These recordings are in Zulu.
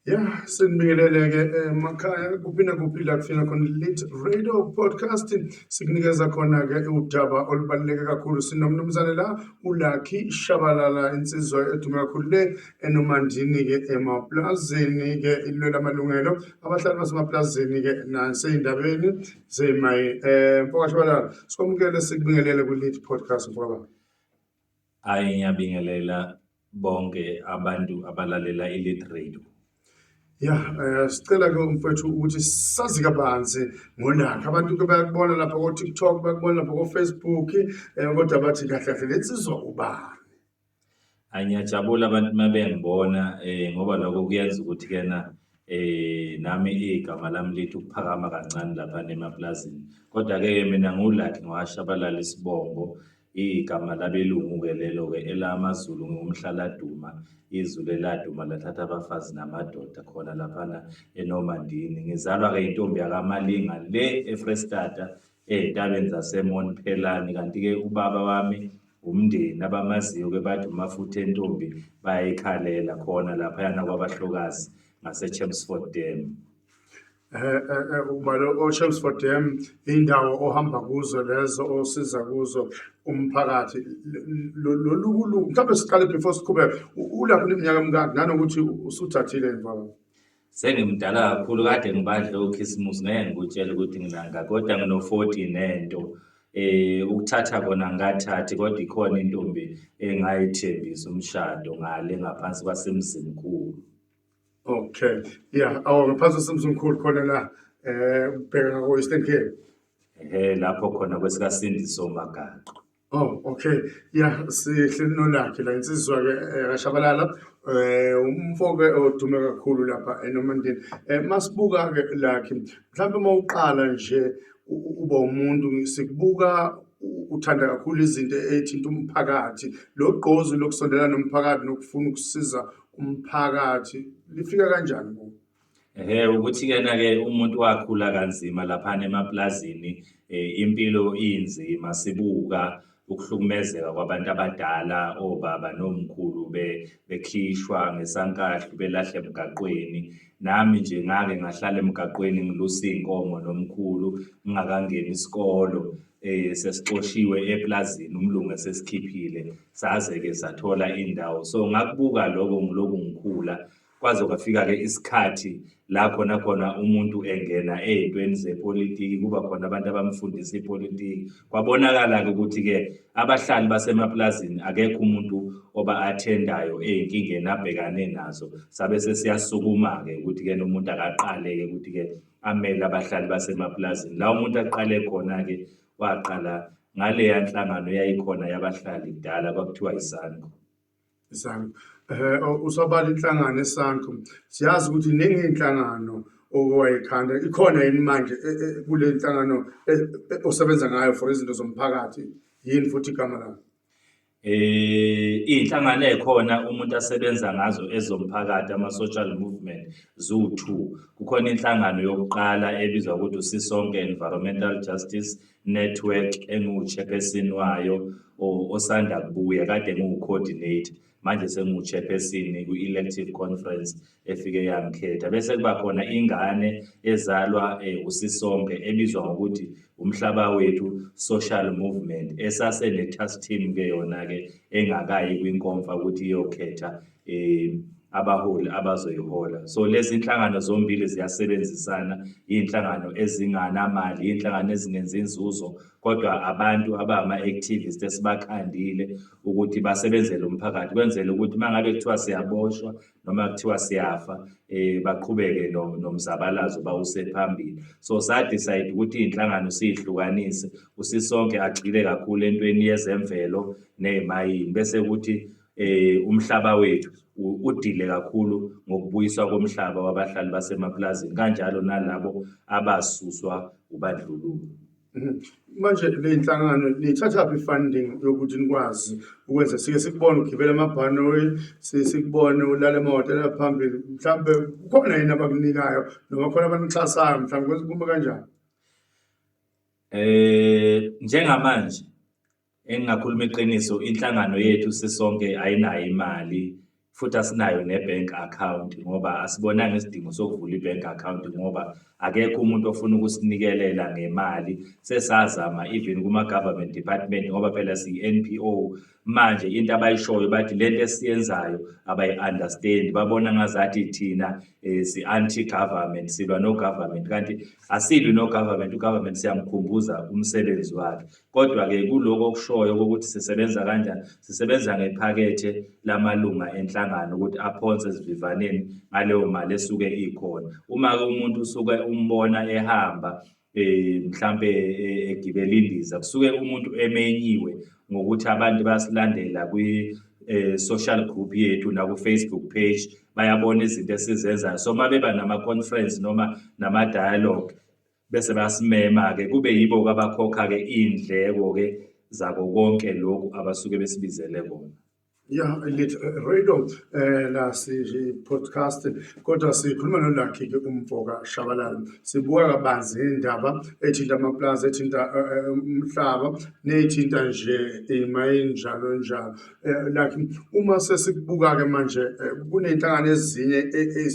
Ya, sinibingelele-ke emakhaya kuphi nakuphi la kufika khona Lit Radio Podcast, sikunikeza khona-ke udaba olubaluleke kakhulu. Sinomnumzane la uLucky Shabalala, insizwa edume kakhulu le eNomandini-ke emaplazini-ke, ilwela amalungelo abahlali basemaplazini-ke nasey'ndabeni zey'mayini. Mfoka Shabalala, sikwamukele sikubingelele kwi-Lit Podcast, mfoka. Hhayi, ngiyabingelela bonke abantu abalalela i-Lit Radio. Ya, sicela ke mfowethu ukuthi sazi kabanzi ngoLucky. Abantu ke bayakubona lapha ko-TikTok, bayakubona lapha ko-Facebook, kodwa bathi kahle kahle lensizwa ubani? Hhayi, ngiyajabula abantu uma bengibona ngoba lokho kuyenza ukuthi kena nami igama lami lithi ukuphakama kancane laphana emaplazini. Kodwa-ke mina ngiwuLucky ngowashabalala isibongo. Igama labelungu-ke lelo-ke elamaZulu ngiwuMhlaladuma, izulu eladuma lathatha abafazi namadoda khona laphana eNomandini. Ngizalwa-ke intombi yakaMalinga le eFrestata ey'ntabeni zaseMont Phelane, kanti-ke ubaba wami umndeni abamaziyo-ke bathi umafutha entombi bayayikhalela khona laphayana kwabahlokazi ngase-Chelmsford Dam. Ubale o-Chelmsford Dam, indawo ohamba kuzo lezo osiza kuzo umphakathi. Lolukuluku mhlawumbe siqale before siqhubeke, ulapho uneminyaka emingaki nanokuthi usuthathile mfana? Sengimdala kakhulu, kade ngibadle okhisimusi, ngeke ngikutshele ukuthi nginangaki kodwa ngino-40 nento. Ukuthatha kona ngikathathi kodwa ikhona intombi engayithembisa umshado ngale ngaphansi kwaseMzimkhulu. Okay. Yeah, awu ngaphansi kwaseMzimkhulu khona la ubheka ngako Eastern Cape. Ehhe, lapho khona kwesikaSindiso Magaqa. Oh, okay. Yeah, sihleli noLucky la, insizwa ke kaShabalala. Umfo ke odume kakhulu lapha eNomandini. Masibuka ke Lucky, mhlawumbe mawuqala nje uba umuntu sikubuka uthanda kakhulu izinto ezithinta umphakathi. Lo gqozi lokusondelana nomphakathi nokufuna ukusiza umphakathi lifika kanjani kuwe? Ehhe, ukuthi kena-ke umuntu wakhula kanzima laphana emaplazini, impilo inzima, sibuka ukuhlukumezeka kwabantu abadala, obaba nomkhulu bekhishwa ngesankahlu belahle emgaqweni. Nami nje ngake ngahlala emgaqweni ngilusa iy'nkomo nomkhulu ngingakangeni isikolo, sesixoshiwe eplazini umlungu esesikhiphile, saze-ke sathola indawo. So ngakubuka lokho ngiloku ngikhula, kwaze kwafika-ke isikhathi la khona khona umuntu engena ey'ntweni zepolitiki, kuba khona abantu abamfundisa ipolitiki. Kwabonakala-ke ukuthi-ke abahlali basemaplazini akekho umuntu oba-athendayo ey'nkingeni abhekane nazo. Sabe sesiyasukuma-ke ukuthi-ke umuntu akaqale-ke ukuthi-ke amele abahlali basemaplazini. La umuntu aqale khona-ke waqala ngaleya nhlangano eyayikhona yabahlali kudala kwakuthiwa iSANCO. ISANCO. Usabala inhlangano eSANCO. Siyazi ukuthi iningi inhlangano owayikhanda, ikhona yini manje kule nhlangano osebenza ngayo for izinto zomphakathi? Yini futhi igama layo? Iy'nhlangano ey'khona umuntu asebenza ngazo ezomphakathi, ama-social movement, ziwu-two. Kukhona inhlangano yokuqala ebizwa ukuthi uSisonke Environmental Justice Network engiwu-chairperson wayo osanda kubuya, kade ngiwu-coordinator, manje sengiwu-chairperson kwi-elective conference efike yangikhetha. Bese kuba khona ingane ezalwa uSisonke ebizwa ngokuthi Umhlaba Wethu Social Movement esasene-task team ke yona-ke engakayi kwinkomfa ukuthi iyokhetha abaholi abazoyihola. So lezi nhlangano zombili ziyasebenzisana, iy'nhlangano ezinganamali, iy'nhlangano ezingenzi inzuzo, kodwa abantu abama-activist esibakhandile ukuthi basebenzele umphakathi, kwenzele ukuthi uma ngabe kuthiwa siyaboshwa noma kuthiwa siyafa, baqhubeke nomzabalazo bawuse phambili. So sa-decide ukuthi iy'nhlangano siy'hlukanise, uSisonke agxile kakhulu entweni yezemvelo ney'mayini, bese kuthi Umhlaba Wethu udile kakhulu ngokubuyiswa komhlaba wabahlali basemaplazini kanjalo nalabo abasuswa ubandlululo. Manje le nhlangano niyithathaphi i-funding yokuthi nikwazi ukwenza, sike sikubone ugibela amabhanoyi, sikubone ulala emahhotela aphambili, mhlampe kukhona yini abakunikayo noma khona abanixhasayo, mhlawumbe kume kanjani? Njengamanje engingakhuluma iqiniso, inhlangano yethu sisonke ayinayo imali. Futhi asinayo ne-bank account ngoba asibonanga isidingo sokuvula i-bank account ngoba akekho umuntu ofuna ukusinikelela ngemali. Sesazama even kuma-government department ngoba phela siyi-N_P_O. Manje into abayishoyo bathi lento esiyenzayo abayi-understand, babona ngazathi thina si-anti-government, silwa no-government, kanti asilwi no-government, u-government siyamkhumbuza umsebenzi wakhe. Kodwa-ke kuloko okushoyo kokuthi sisebenza kanjani, sisebenza ngephakethe lamalunga enhlangano ukuthi aphonse esivivaneni ngaleyo mali esuke ikhona. Uma-ke umuntu usuke umbona ehamba mhlampe egibela indiza, kusuke umuntu emenyiwe ngokuthi abantu bayasilandela kwi-social group yethu naku-Facebook page, bayabona izinto esizenzayo. So uma beba nama-conference noma nama-dialogue, bese bayasimema-ke, kube yibo-ke abakhokha-ke iy'ndleko-ke zako konke lokhu abasuke besibizele kona. Ya, Lit Radio la si podcast, kodwa sikhuluma noLucky ke umfoka Shabalala. Sibuka kabanzi indaba ethinta amaplazi, ethinta umhlaba, nethinta nje imayini njalo njalo. Lucky, uma sesikubuka ke manje, kuney'nhlangano ezinye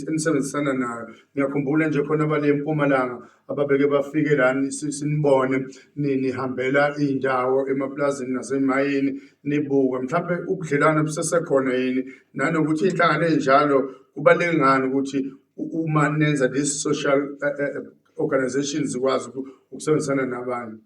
enisebenzisana nayo. Ngiyakhumbula nje khona abale eMpumalanga ababeke bafike la sinibone nihambela iy'ndawo emaplazini nasemayini nibuka mhlawumbe ubudlelwane busesekhona yini, nanokuthi iy'nhlangano ey'njalo kubaluleke ngani ukuthi uma nenza this social organization zikwazi ukusebenzisana nabanye.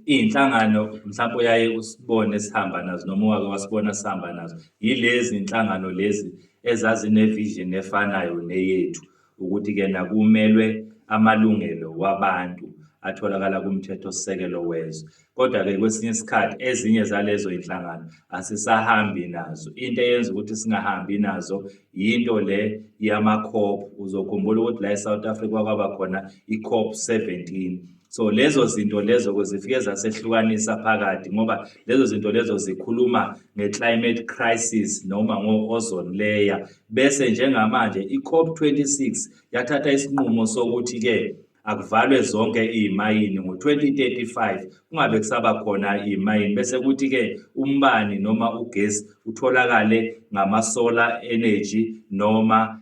Iy'nhlangano mhlampe oyaye usibone sihamba nazo noma owake wasibona sihamba nazo, yilezi nhlangano lezi ezazine-vision efanayo neyethu, ukuthi-ke nakumelwe amalungelo wabantu atholakala kumthethosisekelo wezwe. Kodwa-ke kwesinye isikhathi ezinye zalezo y'nhlangano asisahambi nazo. Into eyenza ukuthi singahambi nazo yinto le yama-COP. Uzokhumbula ukuthi la e-South Africa kwaba khona i-COP 17. So lezo zinto lezo zifike zasehlukanisa phakathi ngoba lezo zinto lezo zikhuluma nge-climate crisis noma ngo-ozone layer. Bese njengamanje i-COP 26 yathatha isinqumo sokuthi-ke akuvalwe zonke iy'mayini ngo-2035, kungabe kusaba khona iy'mayini, bese kuthi-ke umbani noma ugesi utholakale ngama-solar energy noma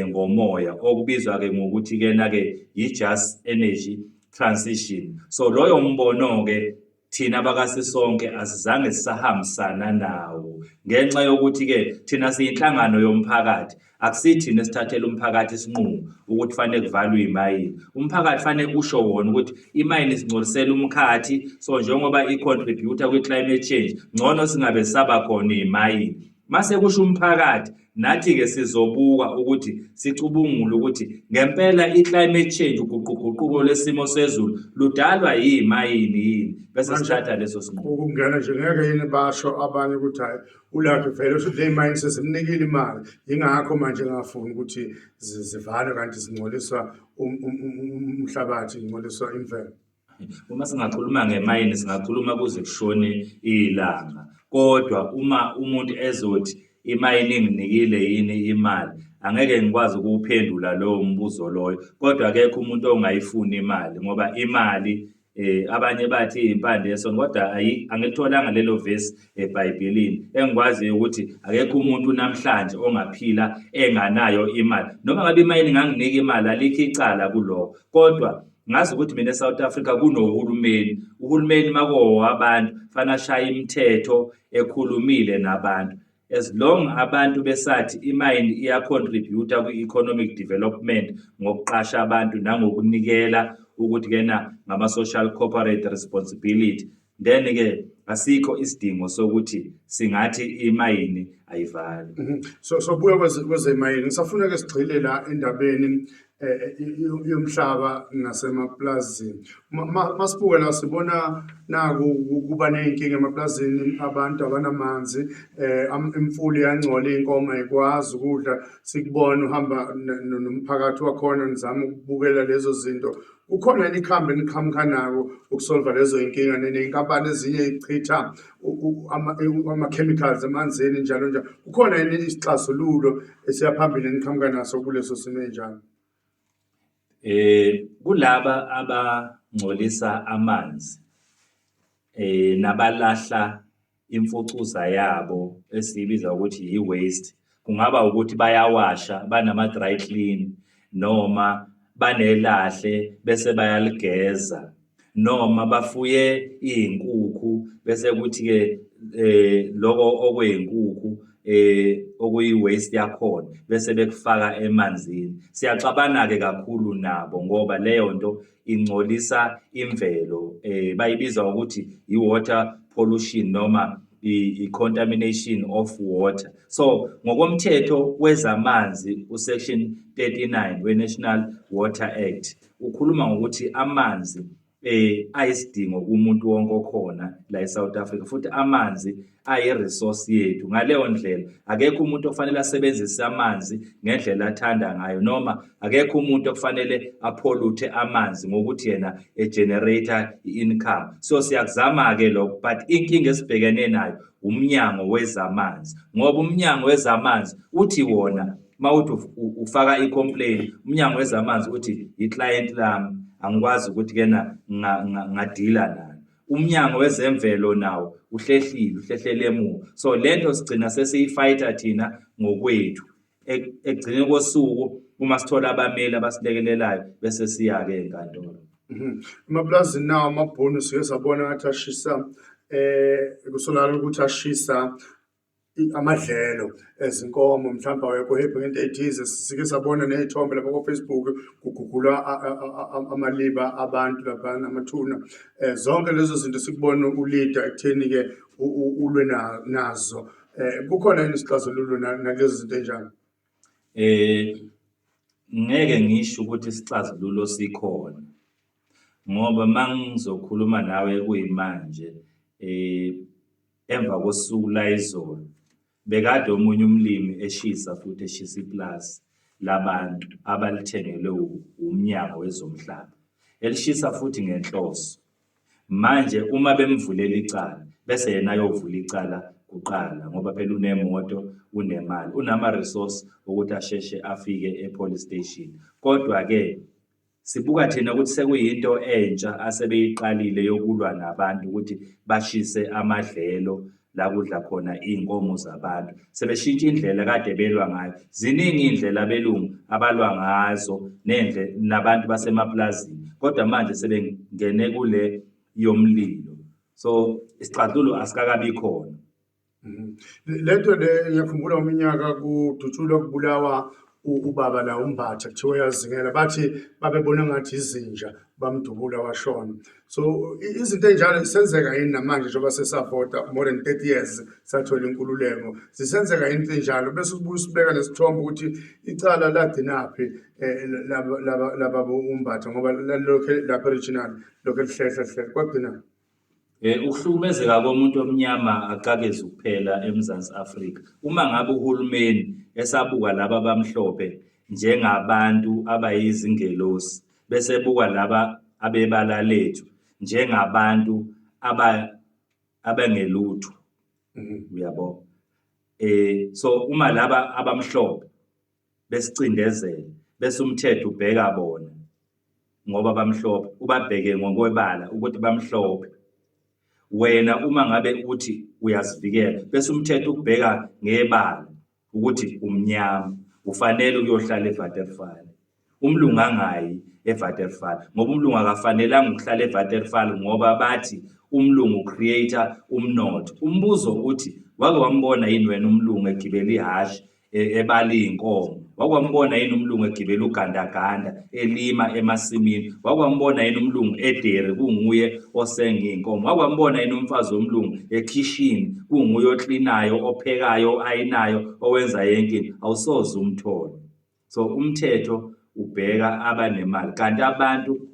ngomoya, okubizwa-ke ngokuthi-ke na-ke yi-just energy transition. So loyo mbono-ke thina bakaSisonke asizange sisahambisana nawo ngenxa yokuthi-ke thina siyinhlangano yomphakathi, akusithina esithathela umphakathi isinqumo ukuthi fanele kuvalwe imayini. Umphakathi fanele usho wona ukuthi imayini isingcolisela umkhathi, so njengoba i-contributor kwi-climate change, ngcono singabe sisaba khona imayini. Mase kusho umphakathi, nathi-ke sizobuka ukuthi sicubungule ukuthi ngempela i-climate change, uguquguquko lwesimo sezulu, ludalwa yimayini yini, bese sithatha leso sinqumo. Ukungena nje ngeke yini basho abanye ukuthi hhayi uLucky vele usho ukuthi le mayini sesimnikile imali, yingakho manje ngafuni ukuthi zivalwe kanti zingcoliswa umhlabathi, ingcoliswa imvelo. Uma singakhuluma ngemayini singakhuluma kuze kushone ilanga, kodwa uma umuntu ezothi imayini inginikile yini imali, angeke ngikwazi ukuwuphendula lowo mbuzo loyo. Kodwa akekho umuntu ongayifuni imali ngoba imali abanye bathi iyimpande yesono, kodwa angilitholanga lelo vesi eBhayibhelini. Engikwaziyo ukuthi akekho umuntu namhlanje ongaphila enganayo imali. Noma ngabe imayini inganginika imali, alikho icala kulokho, kodwa ngazi ukuthi mina eSouth Africa kunohulumeni. Uhulumeni makowabantu fanele ashaye imithetho ekhulumile nabantu. As long abantu besathi imayini iya-contribute kwi-economic development ngokuqasha abantu nangokunikela ukuthi kena ngama-social corporate responsibility, then-ke asikho isidingo sokuthi singathi imayini ayivalwe. So buya kwezemayini, ngisafuna ke sigxile la endabeni yomhlaba nasemaplazini. Masibuke la sibona naku kuba ney'nkinga emaplazini, abantu abanamanzi, imfuyo iyangcola, iy'nkomo ayikwazi ukudla, sikubona uhamba nomphakathi wakhona nizama ukubukela lezo zinto. Kukhona yini ikhambi eniqhamuka nako ukusolva lezo y'nkinga ney'nkampani ezinye y'chitha ama-chemicals emanzini njalo njalo? Kukhona yini isixazululo esiya phambili eniqhamuka naso kuleso simo ey'njalo? Kulaba abangcolisa amanzi nabalahla. Imfucuza yabo esiyibiza ukuthi i-waste, kungaba ukuthi bayawasha, banama-dry clean, noma banelahle bese bayaligeza, noma bafuye iy'nkukhu bese kuthi-ke loko okwey'nkukhu okuyi-waste yakhona bese bekufaka emanzini. Siyaxabana-ke kakhulu nabo ngoba leyo nto ingcolisa imvelo, bayibiza ngokuthi i-water pollution noma i-contamination of water. So ngokomthetho wezamanzi u-section 39 we-National Water Act ukhuluma ngokuthi amanzi ayisidingo kumuntu wonke okhona la eSouth Africa, futhi amanzi ayi-resource yethu. Ngaleyo ndlela akekho umuntu okufanele asebenzise amanzi ngendlela athanda ngayo, noma akekho umuntu okufanele apholuthe amanzi ngokuthi yena e-generate i-income. So siyakuzama-ke lokho, but inkinga esibhekene nayo umnyango wezamanzi, ngoba umnyango wezamanzi uthi wona mawuthi ufaka i-complaint, umnyango wezamanzi uthi i-client lami, angikwazi ukuthi kena ngadila nayo. Umnyango wezemvelo nawo uhlehlile, uhlehlele emuva. So lento sigcina sesiyi-fighter thina ngokwethu. Ekugcineni kosuku uma sithola abameli abasilekelelayo bese siya-ke enkantolo. Emaplazini nawo amabhunu sike sabona ngathi ashisa, kusolakala ukuthi ashisa amadlelo ezinkomo, mhlawumbe awekho happy ngento ey'thize. Sike sabona ney'thombe lapha ko-Facebook kugugulwa amaliba abantu laphana, amathuna. Zonke lezo zinto sikubona ulida ekutheni-ke ulwe nazo. Kukhona yini isixazululo nalezi zinto ey'njalo? Ngeke ngisho ukuthi isixazululo sikhona, ngoba uma ngizokhuluma nawe kuyimanje emva kosuku layizolo bekade omunye umlimi eshisa futhi eshisa ipulazi labantu abalithengelwe umnyango wezomhlaba, elishisa futhi ngenhloso. Manje uma bemvulela icala bese yena ayovula icala kuqala, ngoba phela unemoto, unemali, unama-resource ukuthi asheshe afike e-police station. Kodwa-ke sibuka thina ukuthi sekuyinto entsha asebeyiqalile yokulwa nabantu ukuthi bashise amadlelo la kudla khona iy'nkomo zabantu. Sebeshintsha indlela kade belwa ngayo. Ziningi iy'ndlela abelungu abalwa ngazo nabantu basemapulazini, kodwa manje sebengene kule yomlilo. So isixazululo asikakabi khona. Lento le ngiyakhumbula uminyaka kudutshulwa kubulawa ubaba la uMbatha, kuthiwa uyazingela, bathi babebona ngathi izinja, bamdubula washona. So izinto ey'njalo zisenzeka yini namanje njengoba sesavota more than 30 years sathola inkululeko, zisenzeka yini into ey'njalo? Bese ubuye usibeka nesithombe ukuthi icala lagcinaphi, lababa uMbatha, ngoba lalilokhe lapha regional lokhu elihlehla hlehla, kwagcinaphi? Ukuhlukumezeka komuntu omnyama akukakezi ukuphela eMzansi Afrika. Uma ngabe uhulumeni esabuka laba abamhlophe njengabantu abayizingelosi, bese ebuka laba abebala lethu njengabantu abangelutho, uyabo? So uma laba abamhlophe besicindezela, bese umthetho ubheka bona ngoba bamhlophe, ubabheke ngokwebala ukuthi bamhlophe. Wena uma ngabe uthi uyazivikela, bese umthetho ukubheka ngebala ukuthi umnyama, ufanele ukuyohlala eVaterfall. Umlungu angayi eVaterfall ngoba umlungu akafanelanga ukuhlala eVaterfall, ngoba bathi umlungu creator umnotho. Umbuzo uthi wake wambona yini wena umlungu egibela ihhashi, ebala iy'nkomo? Wake wambona yini umlungu egibela ugandaganda elima emasimini? Wake wambona yini umlungu ederi kunguye osenga iy'nkomo? Wake wambona yini umfazi womlungu ekhishini kunguye oklinayo, ophekayo, o-ayinayo, owenza yonke into? Awusoze umthole. So umthetho ubheka abanemali, kanti abantu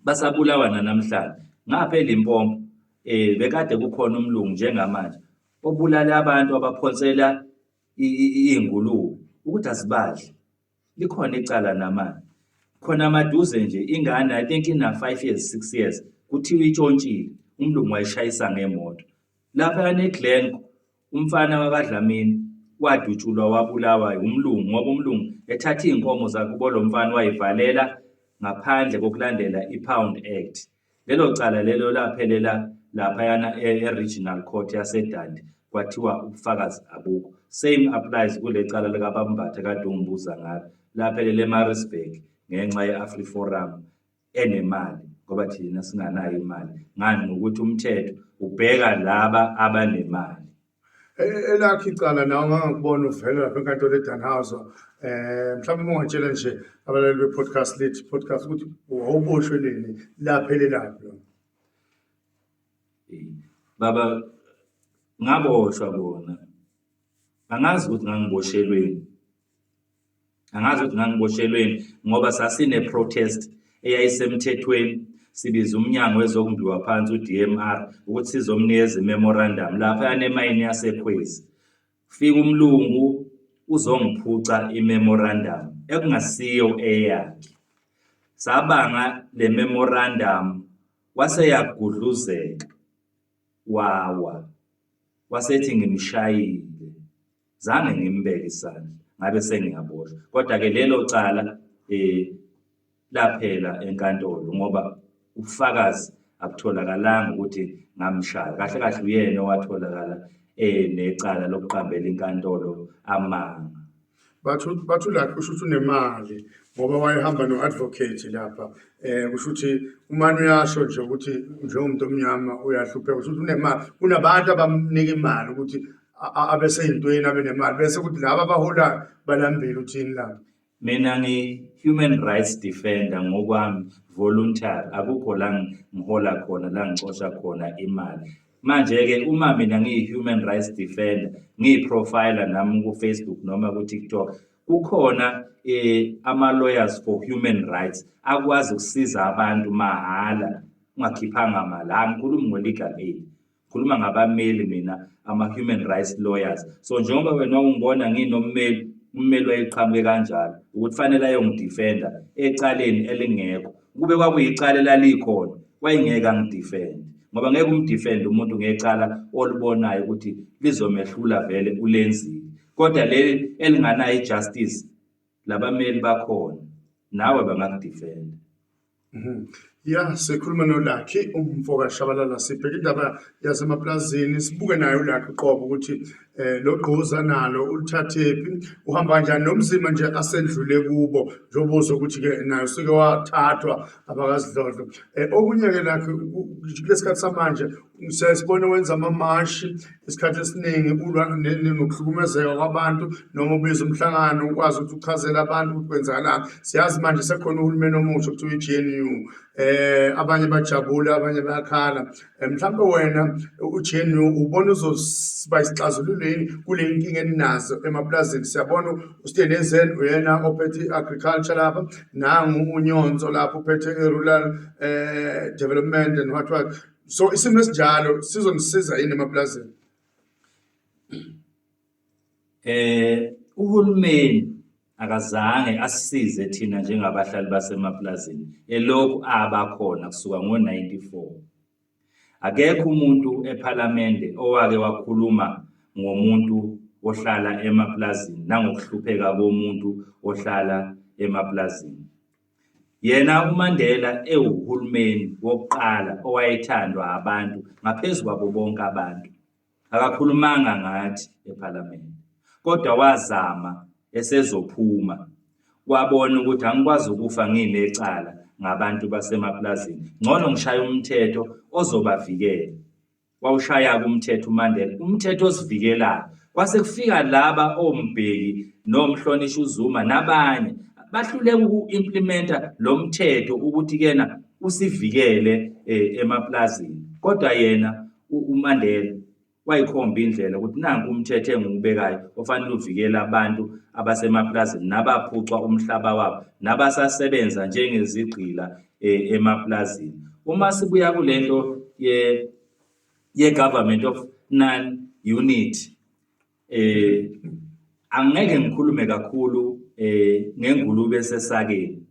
basabulawa nanamhlanje. Ngapha eLimpopo bekade kukhona umlungu njengamanje obulala abantu, abaphonsela iy'ngulube ukuthi azibadle. Likhona icala namanje. Khona maduze nje ingane, I think ina-5 years, 6 years, kuthiwa itshontshile, umlungu wayishayisa ngemoto. Laphayana eGlencoe umfana wakwaDlamini wadutshulwa wabulawa umlungu, ngoba umlungu ethatha iy'nkomo zakubo lo mfana wayivalela ngaphandle kokulandela i-Pound Act. Lelo cala lelo laphelela laphayana e-Regional Court yaseDundee kwathiwa ubufakazi abukho. Same applies kule cala likaBaba Mbatha kade ungibuza ngalo, laphelela eMaritzburg ngenxa ye-AfriForum enemali ngoba thina singanayo imali. Ngani? Ngokuthi umthetho ubheka laba abanemali. Elakho icala nawe ngangakubona uvela lapha enkantolo eDannhauser. Mhlawumbe uma ungatshela nje abalaleli be-podcast lethu podcast ukuthi wawuboshwe nini, laphelelaphi lona? Baba, ngaboshwa kona. Angazi ukuthi ngangiboshelweni. Angazi ukuthi ngangiboshelweni ngoba sasine-protest eyayisemthethweni sibiza umnyango wezokumbiwa phansi u-DMR ukuthi sizomnikeza i-memorandum laphayana emayini yaseKhwezi. Fika umlungu uzongiphuca i-memorandum ekungasiyo eyakhe. Sabanga le memorandum wase yagudluzeka wawa wasethi ngimshayile. Zange ngimbeke isandla ngabe sengiyaboshwa. Kodwa-ke lelo cala laphela enkantolo ngoba ubufakazi abutholakalanga ukuthi ngamshaya. Kahle kahle uyena owatholakala enecala lokuqambela inkantolo amanga. Bathi uLucky kusho ukuthi unemali ngoba wayehamba no-advocate lapha. Kusho ukuthi umane uyasho nje ukuthi njengomuntu omnyama uyahlupheka, kusho ukuthi unemali. Kunabantu abamnika imali ukuthi abe seyintweni abe nemali, bese kuthi laba abaholayo balambile. Uthini lapho? Mina ngi-human rights defender ngokwami, voluntary, akukho la ngihola khona, la ngicosha khona imali. Manje-ke uma mina ngiyi-human rights defender, ngiyi-profiler nami ku-Facebook noma ku-TikTok, kukhona ama-lawyers for human rights akwazi ukusiza abantu mahhala ungakhiphanga mali. Angikhulumi ngo-legal aid, ngikhuluma ngabameli mina, ama-human rights lawyers. So njengoba wena ungibona nginommeli, ummeli wayeqhamuke kanjalo ukuthi fanele ayongidefenda ecaleni elingekho. Kube kwakuyicala elalikhona wayengeke angidefende, ngoba ngeke umdefende umuntu ngecala olibonayo ukuthi lizomehlula vele ulenzile. Kodwa leli elinganayo i-justice, labameli bakhona nawe bangakudefenda. Ya, sikhuluma noLucky umfo kaShabalala, sibheka indaba yasemaplazini, sibuke naye uLucky uqobo ukuthi lo gquza nalo ulithathephi, uhamba kanjani nomzima nje asendlule kubo, njengoba uzwa ukuthi-ke naye usuke wathathwa abakazidlodlo. Okunye-ke Lucky, kulesikhathi samanje siyasibona wenza amamashi isikhathi esiningi ulwa nokuhlukumezeka kwabantu, noma ubiza umhlangano ukwazi ukuthi uchazele abantu ukuthi kwenzakalani. Siyazi manje sekukhona uhulumeni omusha okuthiwa i-GNU, abanye bajabule abanye bayakhala. Mhlawumbe wena u-GNU ubona uzoba isixazululo yini kule nkinga eninazo emaplazini? Siyabona uSteenhuisen uyena ophethe i-agriculture lapha, nangu uNyhontso lapho uphethe i-rural development and what what. So isimo esinjalo sizonisiza yini emaplazini? Uhulumeni akazange asisize thina njengabahlali basemaplazini elokhu abakhona kusuka ngo-94. Akekho umuntu ePhalamende owake wakhuluma ngomuntu ohlala emaplazini nangokuhlupheka komuntu ohlala emaplazini. Yena uMandela ewuhulumeni wokuqala owayethandwa abantu ngaphezu kwabo bonke abantu. Akakhulumanga ngathi ePhalamende, kodwa wazama esezophuma wabona ukuthi angikwazi ukufa nginecala ngabantu basemaplazini, ngcono ngishaye umthetho ozobavikela. Wawushaya-ke umthetho uMandela, umthetho osivikelayo. Kwase kufika laba oMbeki noMhlonishwa uZuma nabanye, bahluleka uku-implementa lo mthetho ukuthi kena usivikele emaplazini. Kodwa yena uMandela wayikhomba indlela ukuthi nanku umthetho engiwubekayo ofanele uvikele abantu abasemaplazini nabaphucwa umhlaba wabo nabasasebenza njengezigqila emaplazini. Uma sibuya kule nto ye-government of non-unity, angeke ngikhulume kakhulu ngengulube esesakeni,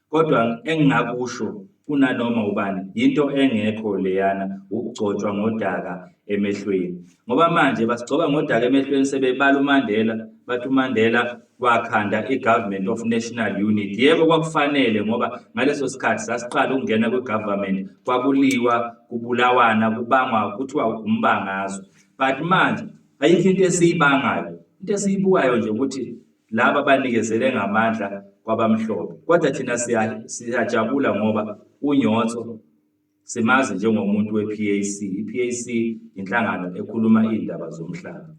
kodwa engingakusho kunanoma ubani yinto engekho leyana ukugcotshwa ngodaka emehlweni, ngoba manje basigcoba ngodaka emehlweni sebebala uMandela Bathi uMandela wakhanda i-Government of National Unity. Yebo, kwakufanele ngoba ngaleso sikhathi sasiqala ukungena kwi-government, kwakuliwa, kubulawana, kubangwa, kuthiwa umbangazwe. But manje ayikho into esiyibangayo. Into esiyibukayo nje ukuthi laba banikezele ngamandla kwabamhlophe. Kodwa thina siyajabula ngoba uNyotso simazi njengomuntu we-PAC. I-PAC inhlangano ekhuluma iy'ndaba zomhlaba.